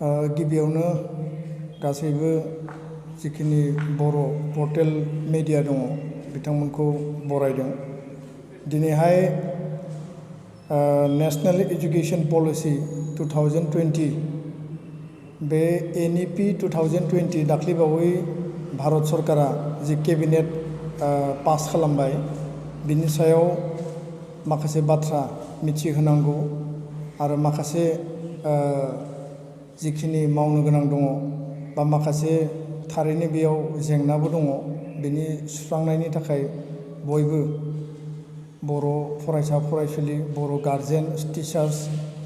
गिबियावनो गासैबो जिखिनि बर' पर्टेल मिडिया दङ बिथांमोनखौ बरायदों। दिनैहाय नेशनेल एजुकेशन पलिसि 2020 बे NEP 2020 दाख्लैबावै भारत सरकारा जि केबिनेट पास खालामबाय बिनि सायाव माखासे बाथ्रा मिथिहोनांगौ आरो माखासे जिखिनि मावनो गोनां दङ बा माखासे थारैनो बेयाव जेंनाबो दङ बेनि सुस्रांनायनि थाखाय बयबो बर' फरायसा फरायसुलि बर' गार्जेन टिचार्स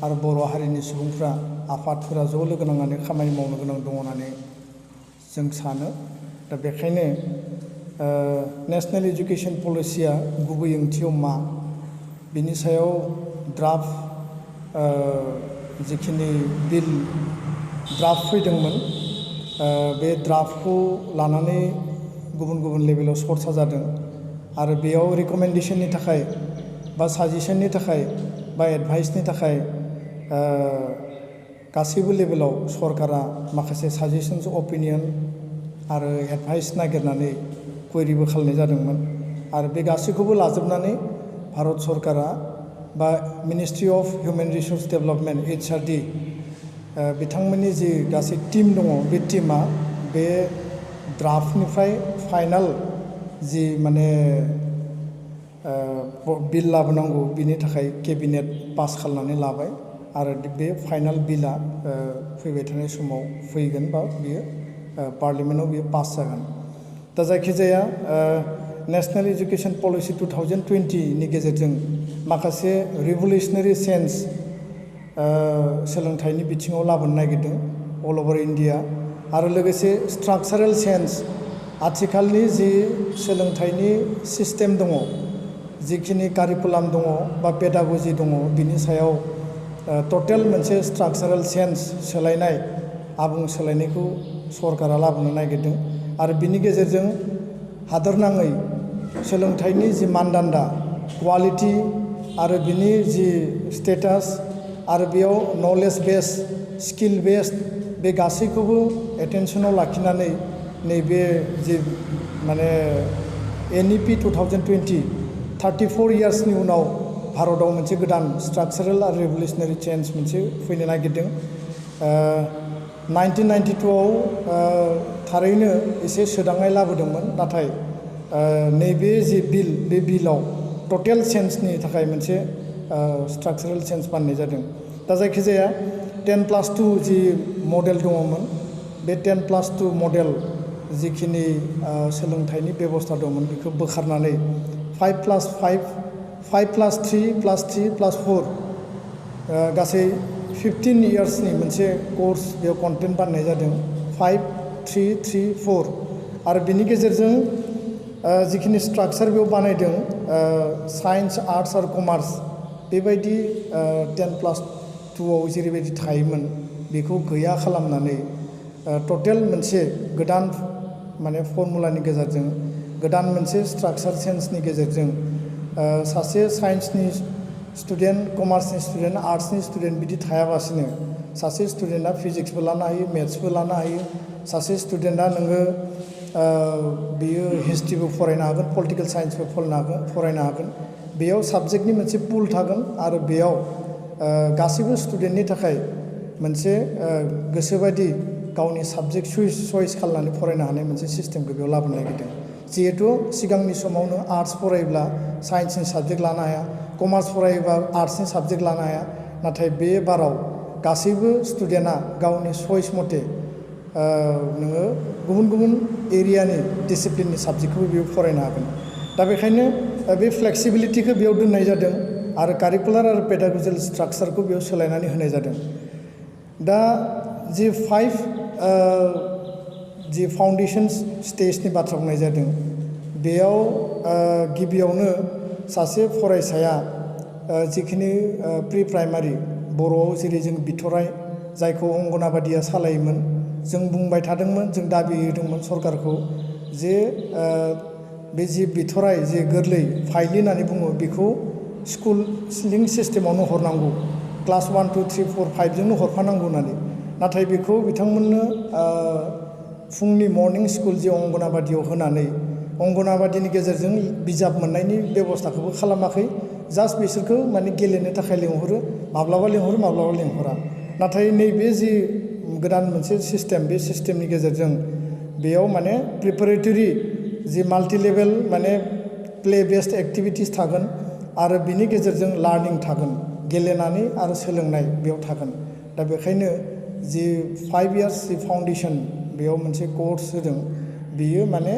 आरो बर' हारिनि सुबुंफ्रा आफादफोरा ज' लोगो नांनानै खामानि मावनो गोनां दङ होननानै जों सानो। दा बेखायनो नेशनेल एजुकेशन पलिसिया गुबै ओंथियाव मा बिनि सायाव ड्राफ्ट जिखिनि बिल ड्राफ्ट फैदोंमोन बे ड्राफ्टखौ लानानै गुबुन गुबुन लेभेलाव सरसा जादों आरो बेयाव रिकमेन्डेशननि थाखाय बा साजेशननि थाखाय बा एडभाइसनि थाखाय गासैबो लेभेलाव सरकारा माखासे साजेशन्स अपिनियन आरो एडभाइस नागिरनानै कुवेरिबो खालामनाय जादोंमोन आरो बे गासैखौबो लाजोबनानै भारत सरकारा बा ministry of human resource development HRD बिथांमोननि जि गासै टीम दङ बे टीमा बे ड्राफ्टनिफ्राय फाइनाल जि माने बिल लाबोनांगौ बिनि थाखाय केबिनेट पास खालामनानै लाबाय आरो बे फाइनाल बिला फैबाय थानाय समाव फैगोन बा बियो पार्लियामेन्टआव बियो पास जागोन। दा जायखिजाया नेशनेल एजुकेशन पलिसि 2020 नि गेजेरजों माखासे रिभलिउसनारि चेन्ज सोलोंथाइनि बिथिङाव लाबोनो नागिरदों अल अभार इन्डिया आरो लोगोसे स्ट्राक्चारेल चेन्ज आथिखालनि जि सोलोंथाइनि सिस्टेम दङ जिखिनि कारिकुलाम दङ बा पेडागजि दङ बिनि सायाव टटेल मोनसे स्ट्राक्चारेल चेन्ज सोलायनाय आबुं सोलायनायखौ सरकारा लाबोनो नागिरदों आरो बिनि गेजेरजों हादोरनाङै सोलोंथाइनि जि मानदान्दा क्वालिटि आरो बिनि जि स्टेटास आरो बेयाव नलेज बेस स्किल बेस बे गासैखौबो एटेनसनाव लाखिनानै नैबे जि माने NEP 2020 34 इयार्सनि उनाव भारताव मोनसे गोदान स्ट्राक्चारेल आरो रिभलिउसनारि चेन्ज मोनसे फैनो नागिरदों। 1992आव थारैनो एसे सोदांनाय लाबोदोंमोन नाथाय नैबे जि बिल बे बिलाव टटेल चेन्जनि थाखाय मोनसे स्ट्राक्चारेल चेन्ज बानायनाय जादों। दा जायखिजाया 10+2 जि मडेल दङमोन बे 10+2 मडेल जिखिनि सोलोंथाइनि बेबस्था दंमोन बेखौ बोखारनानै 5+5 5+3+3+4 गासै 15 इयार्सनि मोनसे कर्स बेयाव कन्टेन्ट बानायनाय जादों 5-3-3-4 आरो बिनि गेजेरजों जिखिनि स्ट्राक्चार बेयाव बानायदों साइन्स आर्ट्स आरो कमार्स बेबायदि 10+2आव जेरैबायदि थायोमोन बेखौ गैया खालामनानै टटेल मोनसे गोदान माने फर्मुलानि गेजेरजों गोदान मोनसे स्ट्राक्चार चेन्जनि गेजेरजों सासे साइन्सनि स्टुडेन्ट कमार्सनि स्टुडेन्ट आर्ट्सनि स्टुडेन्ट बिदि थायाबासिनो सासे स्टुडेन्टआ फिजिक्सबो लानो हायो मेथ्सबो लानो हायो सासे स्टुडेन्टआ नोङो बियो हिस्ट्रिबो फरायनो हागोन पलिटिकेल साइन्सबो फरायनो हागोन बेयाव साबजेक्टनि मोनसे पुल थागोन आरो बेयाव गासैबो स्टुडेन्टनि थाखाय मोनसे गोसोबायदि गावनि साबजेक्ट चयस खालामनानै फरायनो हानाय मोनसे सिस्टेमखौ बेयाव लाबोनो नागिरदों। जिहेथु सिगांनि समावनो आर्ट्स फरायोब्ला साइन्सनि साबजेक्ट लानो हाया कमार्स फरायोबा आर्ट्सनि साबजेक्ट लानो हाया नाथाय बे बाराव गासैबो स्टुडेन्टआ गावनि चयस मथे नोङो गुबुन गुबुन एरियानि डिसिप्लिननि साबजेक्टखौबो बेयाव फरायनो हागोन। दा बेखायनो बे फ्लेक्सिबिलिटिखौ बेयाव दोननाय जादों आरो कारिकुलार आरो पेडागजिकेल स्ट्राक्चारखौ बेयाव सोलायनानै होनाय जादों। दा जि 5 जि फाउन्डेशन स्टेजनि बाथ्रा बुंनाय जादों बेयाव गिबियावनो सासे फरायसाया जिखिनि प्रि प्राइमारि बर'आव जेरै जों बिथराइ जायखौ अंगनाबादिया सालायोमोन जों बुंबाय थादोंमोन जों दाबि होदोंमोन सरकारखौ जे बे जि बिथराइ जे गोरलै फाइलि होननानै बुङो बेखौ स्कुल लिंक सिस्टेमावनो हरनांगौ क्लास 1 2 3 4 5 जोंनो हरफानांगौ होननानै नाथाय बेखौ बिथांमोननो फुंनि मर्निं स्कुल जे अंगनाबादियाव होनानै अंगनाबादिनि गेजेरजों बिजाब मोननायनि बेबस्थाखौबो खालामाखै जास्ट बिसोरखौ माने गेलेनो थाखाय लिंहरो माब्लाबा लिंहरा नाथाय नैबे जि गोदान मोनसे सिस्टेम बे सिस्टेमनि गेजेरजों बेयाव माने प्रिपारेटरि जि माल्टि लेभेल माने प्ले बेस्ड एक्टिभिटिस थागोन आरो बिनि गेजेरजों लार्निं थागोन गेलेनानै आरो सोलोंनाय बेयाव थागोन दा बेखायनो जि 5 इयार्स जि फाउन्डेसन बेयाव मोनसे कर्स होदों बियो माने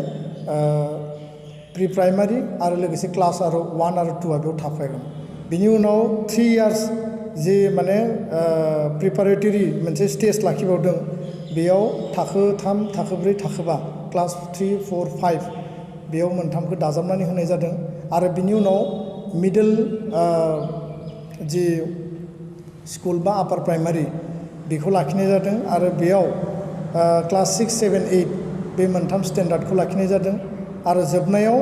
प्रि प्राइमारि आरो लोगोसे क्लास आरो 1 आरो 2 आ बेयाव थाफागोन बिनि उनाव 3 इयार्स जि माने प्रिपारेटरि मोनसे स्टेज लाखिबावदों बेयाव थाखो 3 थाखो 4 थाखो 5 क्लास 3 4 5 बेयाव मोनथामखौ दाजाबनानै होनाय जादों आरो बिनि उनाव मिडल जि स्कुल बा आपार प्राइमारि बेखौ लाखिनाय जादों आरो बेयाव क्लास 6 7 8 बे मोनथाम स्टेन्डार्डखौ लाखिनाय जादों आरो जोबनायाव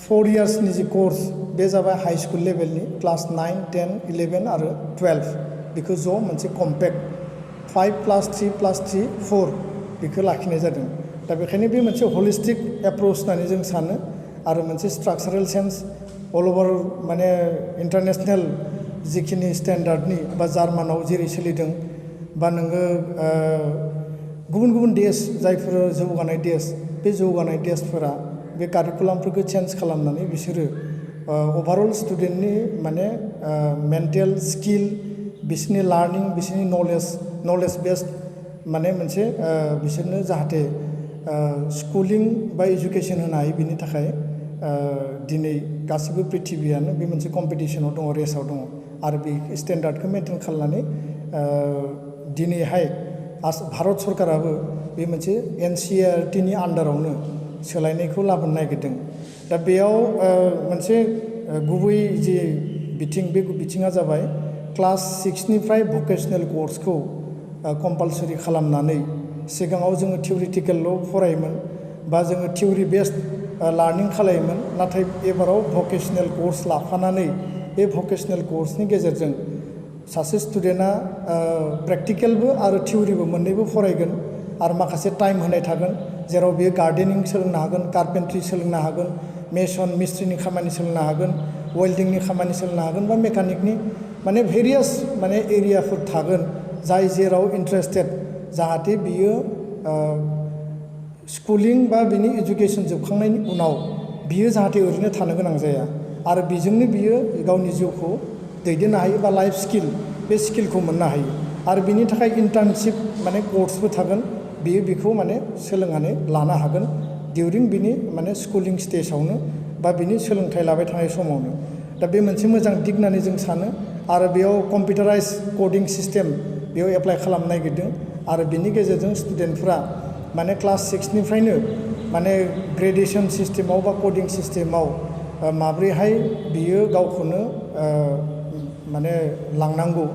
4 इयार्सनि जि कर्स बे जाबाय हाई स्कुल लेभेलनि क्लास 9 10 11 आरो 12 बेखौ ज' मोनसे कम्पेक्ट 5+3+3 4 बेखौ लाखिनाय जादों दा बेखायनो बे मोनसे हलिस्टिक एप्रोच होननानै जों सानो आरो मोनसे स्ट्राक्चारेल सेन्स अल ओभार माने इन्टारनेशनेल जिखिनि स्टेन्डार्डनि बा जार्मानाव जेरै सोलिदों बा नोङो गुबुन गुबुन देश जायफोर जौगानाय देश बे जौगानाय देशफोरा बे कारिकुलामफोरखौ चेन्ज खालामनानै बिसोरो अभारअल स्टुडेन्टनि माने मेन्टेल स्किल बिसोरनि लार्निं बिसोरनि नलेज बेस्ड माने मोनसे बिसोरनो जाहाथे स्कुलिं बा एजुकेसन होनो हायो बिनि थाखाय दिनै गासिबो पृथिबियानो बे मोनसे कम्पिटिसनाव दङ रेसाव दङ आरो बे स्टेन्डार्डखौ मेनटेन खालामनानै दिनैहाय भारत सरकाराबो बे मोनसे NCERTनि आन्डारावनो सोलायनायखौ लाबोनो नागिरदों दा बेयाव मोनसे गुबै जि बिथिं बे बिथिङा जाबाय क्लास 6निफ्राय भकेसनेल कर्सखौ कम्पालसरि खालामनानै सिगाङाव जोङो थिउरिटिकेलल' फरायोमोन बा जोङो थिउरि बेस्ड लार्निं खालायोमोन नाथाय एबाराव भकेसनेल कर्स लाफानानै बे भकेसनेल कर्सनि गेजेरजों सासे स्टुडेन्टआ प्रेक्टिकेलबो आरो थिउरिबो मोननैबो फरायगोन आरो माखासे टाइम होनाय थागोन जेराव बियो गार्डेनिं सोलोंनो हागोन कार्पेन्ट्रि सोलोंनो हागोन मेसन मिस्ट्रिनि खामानि सोलोंनो हागोन वेल्डिंनि खामानि सोलोंनो हागोन बा मेकानिकनि माने भेरियास माने एरियाफोर थागोन जाय जेराव इन्टारेस्टेड जाहाथे बियो स्कुलिं बा बिनि एजुकेसन जोबखांनायनि उनाव बियो जाहाथे ओरैनो थानो गोनां जाया आरो बेजोंनो बियो गावनि जिउखौ दैदेननो हायो बा लाइफ स्किल बे स्किलखौ मोननो हायो आरो बिनि थाखाय इन्टार्नशिप माने कर्सबो थागोन बियो बेखौ माने सोलोंनानै लानो हागोन डिउरिं बिनि माने स्कुलिं स्टेजावनो बा बिनि सोलोंथाइ लाबाय थानाय समावनो दा बे मोनसे मोजां दिग होननानै जों सानो आरो बेयाव कम्पिउटाराइज कडिं सिस्टेम बेयाव एप्लाइ खालामनो नागिरदों आरो बिनि गेजेरजों स्टुडेन्टफ्रा माने क्लास 6निफ्रायनो माने ग्रेजुएसन सिस्टेमाव बा कडिं सिस्टेमाव माब्रैहाय बियो गावखौनो माने लांनांगौ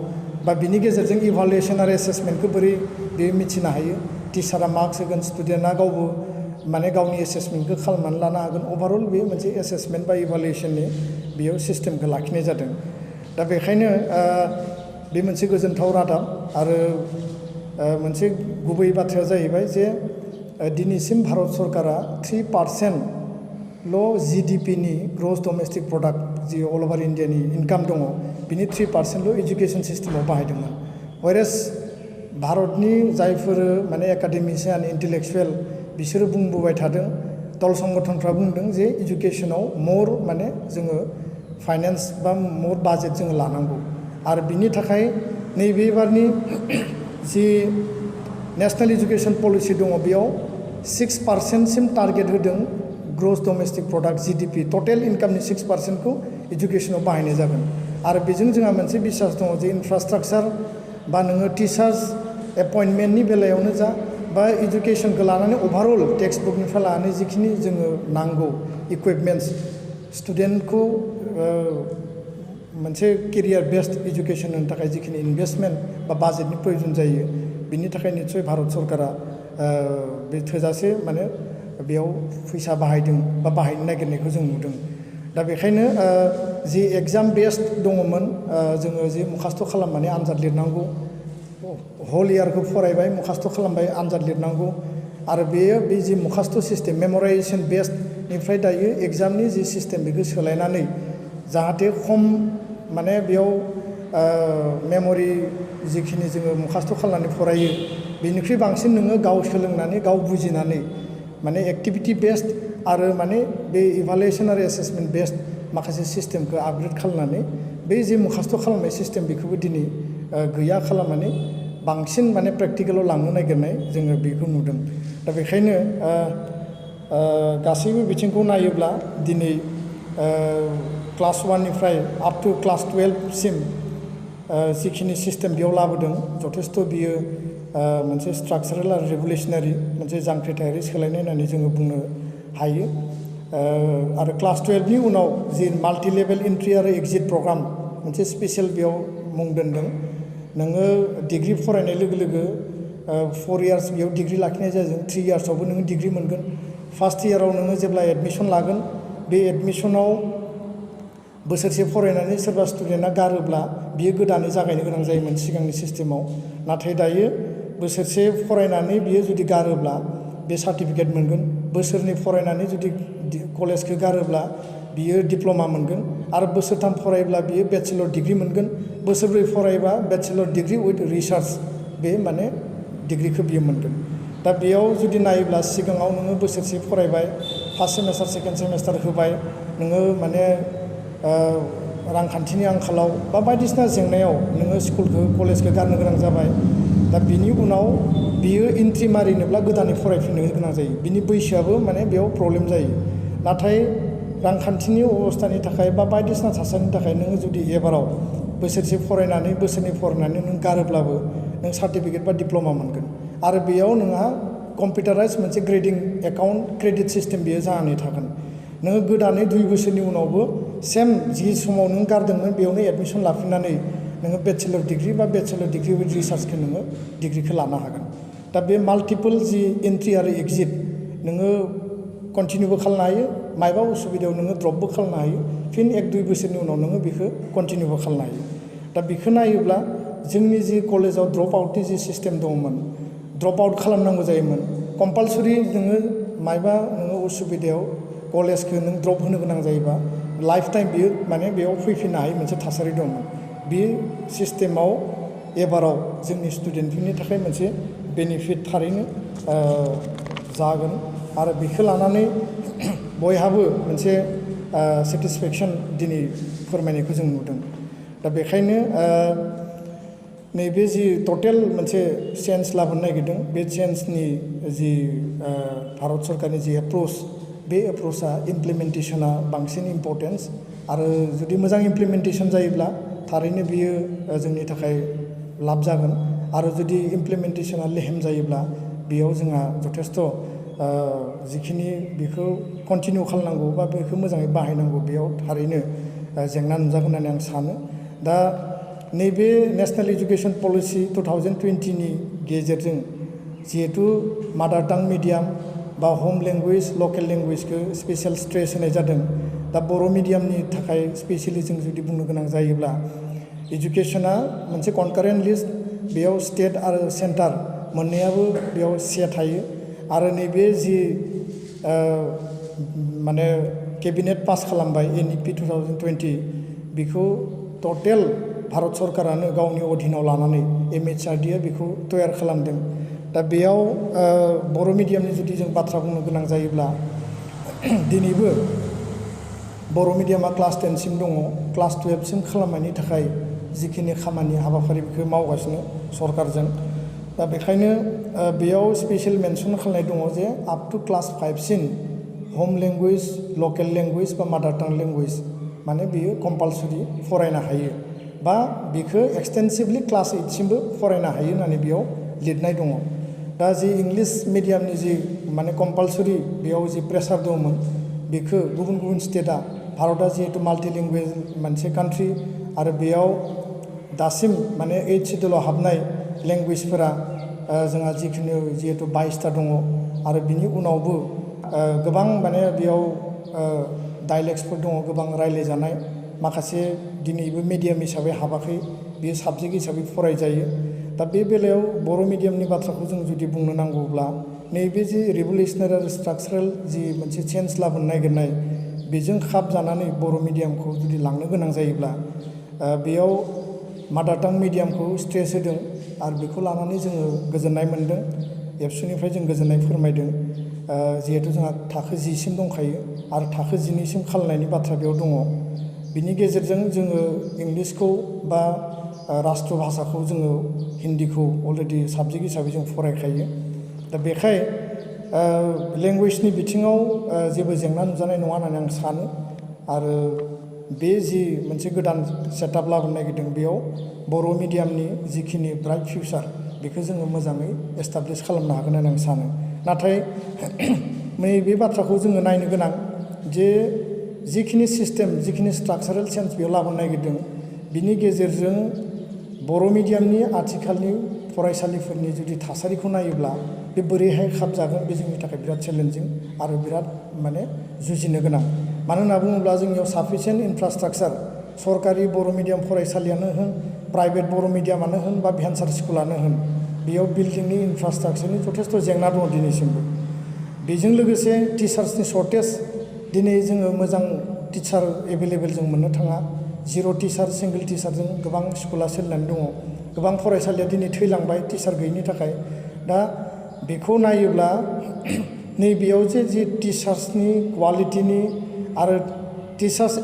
बा बिनि गेजेरजों इभालुएसन आरो एसेसमेन्टखौ बोरै बेयो मिथिनो हायो टिचारा मार्क्स होगोन स्टुडेन्टआ गावबो माने गावनि एसेसमेन्टखौ खालामनानै लानो हागोन अभारअल बे मोनसे एसेसमेन्ट बा इभालुएसननि बेयाव सिस्टेमखौ लाखिनाय जादों दा बेखायनो बे मोनसे गोजोनथाव रादाब आरो मोनसे गुबै बाथ्राया जाहैबाय जे दिनैसिम भारत सरकारा 3%ल' GDPनि ग्रस डमेस्टिक प्रडाक्ट जि अल अभार इन्डियानि इनकाम दङ बिनि 3%ल' एजुकेसन सिस्टेमाव बाहायदोंमोन वेरेस भारतनि जायफोर माने एकाडेमिसियान इन्टेलेक्सुवेल बिसोरो बुंबोबाय थादों दल संगठनफ्रा बुंदों जे एजुकेसनाव मर माने जोङो फाइनेन्स बा मर बाजेट जोङो लानांगौ आरो बिनि थाखाय नैबे बारनि जि नेशनेल एजुकेसन पलिसि दङ बेयाव 6%सिम टारगेट होदों ग्रस डमेस्टिक प्रडाक्ट GDP टटेल इनकामनि 6%खौ एजुकेसनाव बाहायनाय जागोन आरो बेजों जोंहा मोनसे बिसास दङ जे इनफ्रास्ट्राक्चार बा नोङो टिचार्स एपइन्टमेन्टनि बेलायावनो जा बा एजुकेसनखौ लानानै अभारअल टेक्सट बुकनिफ्राय लानानै जिखिनि जोङो नांगौ इकुइपमेन्ट्स स्टुडेन्टखौ मोनसे केरियार बेस्ड एजुकेसन होनो थाखाय जिखिनि इनभेस्टमेन्ट बा बाजेटनि प्रयोजन जायो बिनि थाखाय निस्सय भारत सरकारा बे थोजासे माने बेयाव फैसा बाहायदों बा बाहायनो नागिरनायखौ जों नुदों दा बेखायनो जि एग्जाम बेस्ड दङमोन जोङो जि मुखास्थ' खालामनानै आनजाद लिरनांगौ हल इयारखौ फरायबाय मुखास्थ' खालामबाय आनजाद लिरनांगौ आरो बेयो बे जि मुखास्थ' सिस्टेम मेमराइजेसन बेस्डनिफ्राय दायो एग्जामनि जि सिस्टेम बेखौ सोलायनानै जाहाथे खम माने बेयाव मेमरि जिखिनि जोङो मुखास्थ' खालामनानै फरायो बेनिख्रुइ बांसिन नोङो गाव सोलोंनानै गाव बुजिनानै माने एक्टिभिटि बेस्ड आरो माने बे इभालुएसन आरो एसेसमेन्ट बेस्ड माखासे सिस्टेमखौ आपग्रेड खालामनानै बे जे मुखास्थ' खालामनाय सिस्टेम बेखौबो दिनै गैया खालामनानै बांसिन माने प्रेक्टिकेलाव लांनो नागिरनाय जोङो बेखौ नुदों दा बेखायनो गासैबो बिथिंखौ नायोब्ला दिनै क्लास 1निफ्राय आप टु क्लास 12सिम जिखिनि सिस्टेम बेयाव लाबोदों जथेस्थ' बियो मोनसे स्ट्राक्चारेल आरो रेभुलेसनारि मोनसे जांख्रिथायारि सोलायनाय होननानै जोङो बुंनो हायो आरो क्लास 12नि उनाव जि माल्टि लेभेल एन्ट्रि आरो एक्जिट प्रग्राम मोनसे स्पेसियेल बेयाव मुं दोनदों नोङो डिग्री फरायनाय लोगो लोगो 4 इयार्स बेयाव डिग्री लाखिनाय जादों 3 इयार्सआवबो नोङो डिग्री मोनगोन फार्स्ट इयाराव नोङो जेब्ला एडमिसन लागोन बे एडमिसनाव बोसोरसे फरायनानै सोरबा स्टुडेन्टआ गारोब्ला बियो गोदानै जागायनो गोनां जायोमोन सिगांनि सिस्टेमाव नाथाय दायो बोसोरसे फरायनानै बियो जुदि गारोब्ला बे सार्टिफिकेट मोनगोन बोसोरनै फरायनानै जुदि कलेजखौ गारोब्ला बियो डिप्ल'मा मोनगोन आरो बोसोरथाम फरायब्ला बियो बेचेलर डिग्री मोनगोन बोसोरब्रै फरायबा बेचेलर डिग्री उइथ रिसार्च बे माने डिग्रीखौ बियो मोनगोन दा बेयाव जुदि नायोब्ला सिगाङाव नोङो बोसोरसे फरायबाय फार्स्ट सेमेस्टार सेकेन्ड सेमेस्टार होबाय नोङो माने रांखान्थिनि आंखालाव बा बायदिसिना जेंनायाव नोङो स्कुलखौ कलेजखौ गारनो गोनां जाबाय दा बिनि उनाव बियो एन्ट्रि मारिनोब्ला गोदानै फरायफिननो गोनां जायो बिनि बैसोआबो माने बेयाव प्रब्लेम जायो नाथाय रांखान्थिनि अबस्थानि थाखाय बा बायदिसिना थासारिनि थाखाय नोङो जुदि एबाराव बोसोरसे फरायनानै बोसोरनै फरायनानै नों गारोब्लाबो नों सार्टिफिकेट बा डिप्ल'मा मोनगोन आरो बेयाव नोंहा कम्पिउटाराइज मोनसे ग्रेडिं एकाउन्ट क्रेडिट सिस्टेम बेयो जानानै थागोन नोङो गोदानै 2 बोसोरनि उनावबो सेम जि समाव नों गारदोंमोन बेयावनो एडमिसन लाफिननानै नोङो बेचेलर डिग्री बा बेचेलर डिग्री उइथ रिसार्चखौ नोङो डिग्रीखौ लानो हागोन दा बे माल्टिपोल जि एन्ट्रि आरो एक्जिट नोङो कन्टिनिउबो खालामनो हायो मायबा उसुबिदायाव नोङो ड्रपबो खालामनो हायो फिन 1-2 बोसोरनि उनाव नोङो बेखौ कन्टिनिउबो खालामनो हायो दा बेखौ नायोब्ला जोंनि जि कलेजाव ड्रप आउटनि जि सिस्टेम दंमोन ड्रप आउट खालामनांगौ जायोमोन कम्पालसरि नोङो मायबा नोङो उसुबिदायाव कलेजखौ नों ड्रप होनो गोनां जायोबा लाइफ टाइम बियो माने बेयाव फैफिननो हायै मोनसे थासारि दंमोन बे सिस्टेमाव एबाराव जोंनि स्टुडेन्टफोरनि थाखाय मोनसे बेनिफिट थारैनो जागोन आरो बेखौ लानानै बयहाबो मोनसे सेटिसफेक्सन दिनै फोरमायनायखौ जों नुदों दा बेखायनो नैबे जि टटेल मोनसे चेन्ज लाबोनो नागिरदों बे चेन्जनि जि भारत सरकारनि जि एप्रोच बे एप्रोचआ इमप्लिमेन्टेसना बांसिन इम्पर्टेन्स आरो जुदि मोजां इमप्लिमेन्टेसन जायोब्ला थारैनो बियो जोंनि थाखाय लाब जागोन आरो जुदि इमप्लिमेन्टेसना लेहेम जायोब्ला बेयाव जोंहा जथेस्थ' जिखिनि बेखौ कन्टिनिउ खालामनांगौ बा बेखौ मोजाङै बाहायनांगौ बेयाव थारैनो जेंना नुजागोन होननानै आं सानो दा नैबे नेशनेल एजुकेशन पलिसि 2020नि गेजेरजों जिहेतु मादार टां मिडियाम बा हम लेंगुवेज लकेल लेंगुवेजखौ स्पेसियेल स्ट्रेस होनाय जादों दा बर' मिडियामनि थाखाय स्पेसियेलि जों जुदि बुंनो गोनां जायोब्ला एजुकेशना मोनसे कनकारेन्ट लिस्ट बेयाव स्टेट आरो सेन्टार मोननैयाबो बेयाव से थायो आरो नैबे जि माने केबिनेट पास खालामबाय NEP 2020 बेखौ टटेल भारत सरकारानो गावनि अधीनाव लानानै MHRDआ बेखौ तयार खालामदों दा बेयाव बर' मिडियामनि जुदि जों बाथ्रा बुंनो गोनां जायोब्ला दिनैबो बर' मिडियामा क्लास 10सिम दङ क्लास 12सिम खालामनायनि थाखाय जिखिनि खामानि हाबाफारि बेखौ मावगासिनो सरकारजों दा बेखायनो बेयाव स्पेसियेल मेनसन खालामनाय दङ जे आप टु क्लास 5सिम हम लेंगुवेज लकेल लेंगुवेज बा मादार टां लेंगुवेज माने बेयो कम्पालसरि फरायनो हायो बा बेखौ एक्सटेन्सिभलि क्लास 8सिमबो फरायनो हायो होननानै बेयाव लिरनाय दङ दा जि इंलिश मिडियामनि जि माने कम्पालसरि बेयाव जि प्रेसार दंमोन बेखौ गुबुन गुबुन स्टेटआ भारतआ जिहेतु माल्टि लेंगुवेज मोनसे कान्ट्रि आरो बेयाव दासिम माने 8 सिडुलाव हाबनाय लेंगुवेजफोरा जोंहा जिखिनि जिहेतु 22टा दङ आरो बिनि उनावबो गोबां माने बेयाव डाइलेक्टसफोर दङ गोबां रायज्लायजानाय माखासे दिनैबो मिडियाम हिसाबै हाबाखै बेयो साबजेक्ट हिसाबै फरायजायो दा बे बेलायाव बर' मिडियामनि बाथ्राखौ जों जुदि बुंनो नांगौब्ला नैबे जि रिभलिउसनारि आरो स्ट्राक्चारेल जि मोनसे चेन्ज लाबोनो नागिरनाय बेजों खाब जानानै बर' मिडियामखौ जुदि लांनो गोनां जायोब्ला बेयाव मादार टां मिडियामखौ स्ट्रेस होदों आरो बेखौ लानानै जोङो गोजोननाय मोन्दों। एबसुनिफ्राय जों गोजोननाय फोरमायदों जिहेथु जोंहा थाखो 10 सिम दंखायो आरो थाखो 12 सिम खालामनायनि बाथ्रा बेयाव दङ। बिनि गेजेरजों जोङो इंलिसखौ बा राष्ट्र भाषाखौ जोङो हिन्दीखौ अलरेडि साबजेक्ट हिसाबै जों फरायखायो। दा बेखाय लेंगुवेजनि बिथिङाव जेबो जेंना नुजानाय नङा होननानै आं सानो आरो बे जि मोनसे गोदान सेटआप लाबोनो नागिरदों बेयाव बर' मिडियामनि जिखिनि ब्राइट फिउचार बेखौ जोङो मोजाङै एस्टाब्लिश खालामनो हागोन होननानै आं सानो। नाथाय बे बाथ्राखौ जोङो नायनो गोनां जे जिखिनि सिस्टेम जिखिनि स्ट्राक्चारेल चेन्ज बेयाव लाबोनो नागिरदों बिनि गेजेरजों बर' मिडियामनि आथिखालनि फरायसालिफोरनि जुदि थासारिखौ नायोब्ला बे बोरैहाय खाब जागोन बे जोंनि थाखाय बिराद चेलेन्जिं आरो बिराद जुजिनो गोनां। मानो होनना बुङोब्ला जोंनियाव साफिसियेन्ट इनफ्रास्ट्राक्चार सरकारि बर' मिडियाम फरायसालियानो होन प्राइभेट बर' मिडियामानो होन बा भेन्सार स्कुलानो होन बेयाव बिल्डिंनि इनफ्रास्ट्राक्चारनि जथेस्थ' जेंना दङ दिनैसिमबो। बेजों लोगोसे टिचार्सनि सर्टेज दिनै जोङो मोजां टिचार एभेलेबेल जों मोननो थाङा। जिर' टिचार सिंगल टिचारजों गोबां स्कुला सोलिनानै दङ। गोबां फरायसालिया दिनै थैलांबाय टिचार गैयिनि थाखाय। दा बेखौ नायोब्ला नैबेयाव जि टिचार्सनि क्वालिटिनि आरो टिचार्स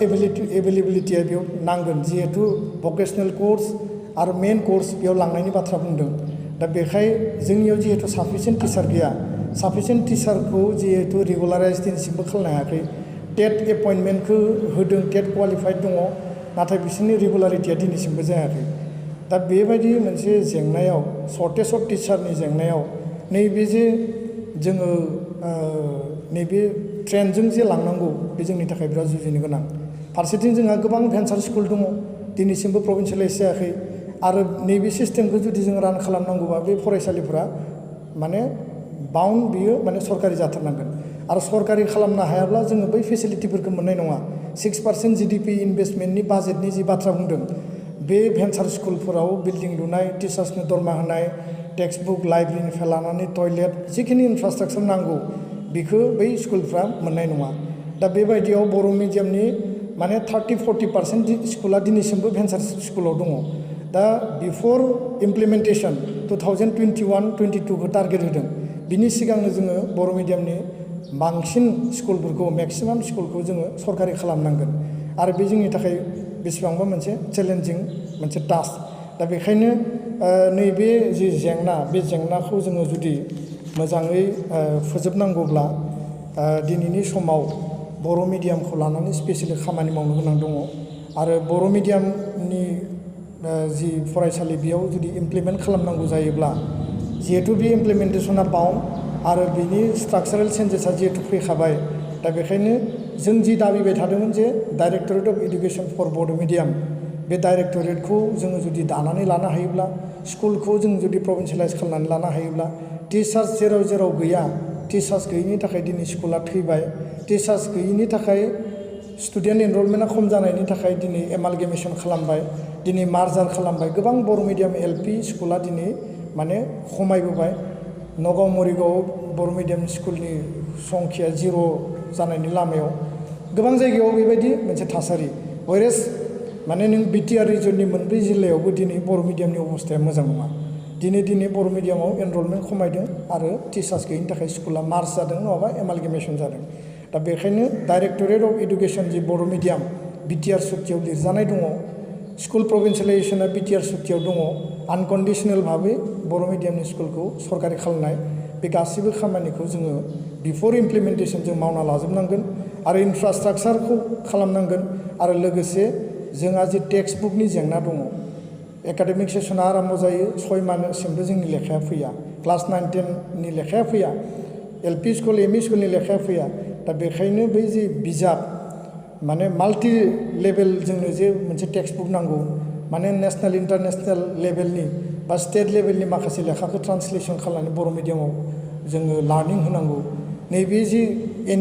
एभेलेबिलिटिया बेयाव नांगोन जिहेथु भकेसनेल कर्स आरो मेन कर्स बेयाव लांनायनि बाथ्रा बुंदों। दा बेखाय जोंनियाव जिहेतु साफिसियेन्ट टिचार गैया साफिसियेन्ट टिचारखौ जिहेतु रेगुलाराइज दिनैसिमबो खालामनो हायाखै। टेट एपइन्टमेन्टखौ होदों टेट क्वालिफाइड दङ नाथाय बिसोरनि रेगुलारिटिया दिनैसिमबो जायाखै। दा बेबायदि मोनसे जेंनायाव सर्टेज अफ टिचारनि जेंनायाव नैबे जे जोङो नैबे ट्रेन्डजों जे लांनांगौ बे जोंनि थाखाय बिराद जुजिनो गोनां। फारसेथिं जोंहा गोबां भेन्सार स्कुल दङ दिनैसिमबो प्रभिन्सियेलाइज जायाखै आरो नैबे सिस्टेमखौ जुदि जों रान खालामनांगौबा बे फरायसालिफोरा बाउन्ड बियो सरकारि जाथारनांगोन आरो सरकारि खालामनो हायाब्ला जोङो बै फेसिलिटिफोरखौ मोननाय नङा। 6% GDP इनभेस्टमेन्टनि बाजेटनि जि बाथ्रा बुंदों बे भेन्सार स्कुलफोराव बिल्डिं लुनाय टिचार्सनो दरमा होनाय टेक्सट बुक लाइब्रेरिनिफ्राय लानानै टयलेट जिखिनि इनफ्रास्ट्राक्चार नांगौ बेखौ बै स्कुलफ्रा मोननाय नङा। दा बेबायदियाव बर' मिडियामनि 30-40% स्कुला दिनैसिमबो भेन्सार स्कुलाव दङ। दा बिफर इमप्लिमेन्टेसन 2021-22खौ टारगेट होदों बिनि सिगांनो जोङो बर' मिडियामनि बांसिन स्कुलफोरखौ मेक्सिमाम स्कुलखौ जोङो सरकारि खालामनांगोन आरो बे जोंनि थाखाय बेसेबांबा मोनसे चेलेन्जिं मोनसे टास्क। दा बेखायनो नैबे जि जेंना बे जेंनाखौ जोङो जुदि मोजाङै फोजोबनांगौब्ला दिनैनि समाव बर' मिडियामखौ लानानै स्पेसियेलि खामानि मावनो गोनां दङ आरो बर' मिडियामनि जि फरायसालि बेयाव जुदि इमप्लिमेन्ट खालामनांगौ जायोब्ला जिहेतु बे इमप्लिमेन्टेसना बाउन्ड आरो बिनि स्ट्राक्चारेल चेन्जेसा जिहेतु फैखाबाय दा बेखायनो जों जि दाबिबाय थादोंमोन जे डाइरेक्टरेट अफ इडुकेसन फर बड' मिडियाम बे डाइरेक्टरेटखौ जोङो जुदि दानानै लानो हायोब्ला स्कुलखौ जों जुदि प्रभिन्सियेलाइज खालामनानै लानो हायोब्ला टिचार्स जेराव जेराव गैया टिचार्स गैयिनि थाखाय दिनै स्कुला थैबाय। टिचार्स गैयिनि थाखाय स्टुडेन्ट एनरलमेन्टआ खम जानायनि थाखाय दिनै एमालगेमेसन खालामबाय दिनै मार्जार खालामबाय गोबां बर' मिडियाम LP स्कुला दिनै खमायबोबाय। नगाव मरिगाव बर' मिडियाम स्कुलनि संख्या 0 जानायनि लामायाव गोबां जायगायाव बेबायदि मोनसे थासारि वेरेस नों बिटिआर रिजननि मोनब्रै जिल्लायावबो दिनै बर' मिडियामनि अबस्थाया मोजां नङा। दिनै बर' मिडियामाव एनरलमेन्ट खमायदों आरो टिचार्स गैयिनि थाखाय स्कुला मार्ज जादों नङाबा एमालगेमेसन जादों। दा बेखायनो डाइरेक्टरेट अफ इडुकेसन जि बर' मिडियाम बिटिआर सुक्तियाव लिरजानाय दङ स्कुल प्रभिन्सियेलाइजेसना बिटिआर सुक्तियाव दङ आनकन्डिसनेल भाबै बर' मिडियामनि स्कुलखौ सरकारि खालामनाय बे गासैबो खामानिखौ जोङो बिफर इमप्लिमेन्टेसन जों मावना लाजोबनांगोन आरो इनफ्रास्ट्राक्चारखौ खालामनांगोन आरो लोगोसे जोंहा जि टेक्सट बुकनि जेंना दङ एकाडेमिक सेसना आरम्भ जायो 6 माससिमबो जोंनि लेखाया फैया क्लास 9-10नि लेखाया फैया LP स्कुल ME स्कुलनि लेखाया फैया। दा बेखायनो बै जि बिजाब माल्टि लेभेल जोंनो जे मोनसे टेक्सट बुक नांगौ नेसनेल इन्टारनेसनेल लेभेलनि बा स्टेट लेभेलनि माखासे लेखाखौ ट्रान्सलेसन खालामनानै बर' मिडियामाव जोङो लार्निं होनांगौ। नैबे जि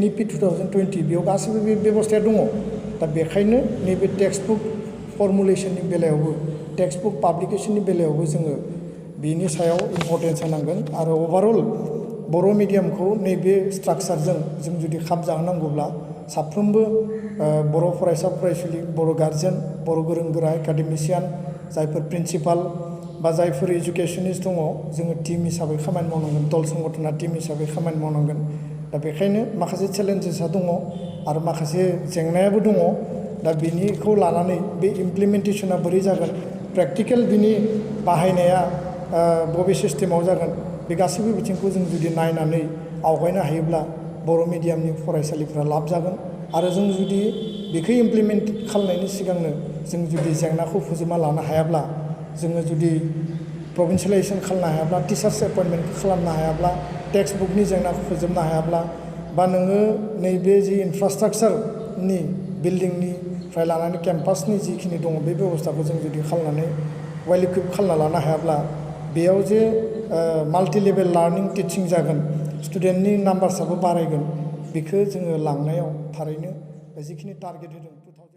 NEP 2020 बेयाव गासैबो बे बेबस्थाया दङ। दा बेखायनो नैबे टेक्सट बुक फर्मुलेसननि बेलायावबो टेक्सट बुक पाब्लिकेसननि बेलायावबो जोङो बिनि सायाव इम्पर्टेन्स होनांगोन आरो अभारअल बर' मिडियामखौ नैबे स्ट्राक्चारजों जों जुदि खाबजाहोनांगौब्ला साफ्रोमबो बर' फरायसा फरायसुलि बर' गार्जेन बर' गोरों गोरा एकाडेमिशियान जायफोर प्रिन्सिपाल बा जायफोर इडुकेसनिस्ट दङ जोङो टिम हिसाबै खामानि मावनांगोन दल संगठना टिम हिसाबै खामानि मावनांगोन दा बेखायनो माखासे चेलेन्जेसआ दङ आरो माखासे जेंनायाबो दङ दा बिनिखौ लानानै बे इमप्लिमेन्टेसना बोरै जागोन प्रेक्टिकेल बिनि बाहायनाया बबे सिस्टेमाव जागोन बे गासैबो बिथिंखौ जों जुदि नायनानै आवगायनो हायोब्ला बर' मिडियामनि फरायसालिफ्रा लाब जागोन आरो जों जुदि बेखौ इमप्लिमेन्ट खालामनायनि सिगांनो जों जुदि जेंनाखौ फोजोबना लानो हायाब्ला जोङो जुदि प्रभिन्सियेलाइजेसन खालामनो हायाब्ला टिचार्स एपइन्टमेन्टखौ खालामनो हायाब्ला टेक्सट बुकनि जेंनाखौ फोजोबनो हायाब्ला बा नोङो नैबे जि इनफ्रास्ट्राक्चारनि बिल्डिंनिफ्राय लानानै केम्पासनि जिखिनि दङ बे बेबस्थाखौ जों जुदि खालामनानै वेल इकुइप खालामना लानो हायाब्ला बेयाव जे माल्टि लेभेल लार्निं टिचिं जागोन स्टुडेन्टनि नाम्बार्सआबो बारायगोन बेखौ जोङो लांनायाव थारैनो जिखिनि टारगेट होदों